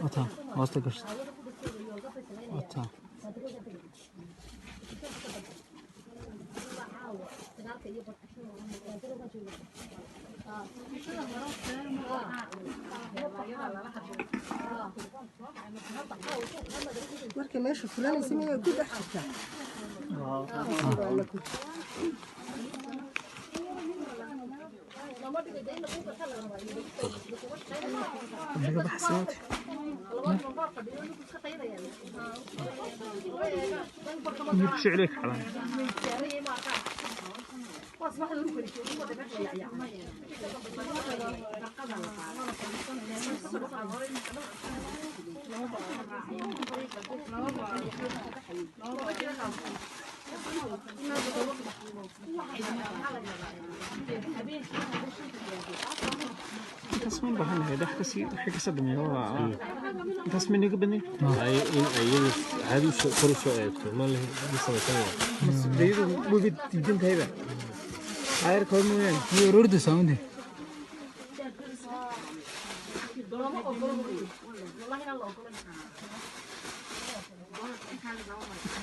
Wata hoosta gashat. Wata. Markay meesha fulanaysa miyay ku dhex jirtaa? Naga baxsanayd. Mirku عليك حلال. Intaas ma baahanahay dhex kasii wixii kasoo dhameeya waa intaas ma inaga badnay. Ay in ay iyadu caadi usoo kor usoo eegto ma la ma samaysanaya. Dayadu weyba diidan tahayba ayarka hore mooyaane. Way ururdaysaa unde.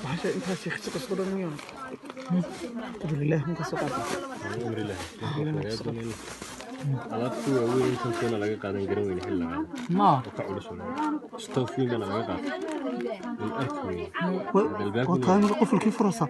Bahasha intaas sheekh isku dhan mooyaane. Alhamdulillah ma kasoo qaatay. Amri ilaahi alaabtii waaweyn intan keena laga qaadan garan weyne xilli laga Ma oo ka culus walaal stoof weyn baana laga qaatay in arki weyne Waa tahay marka qofalkii furaysa.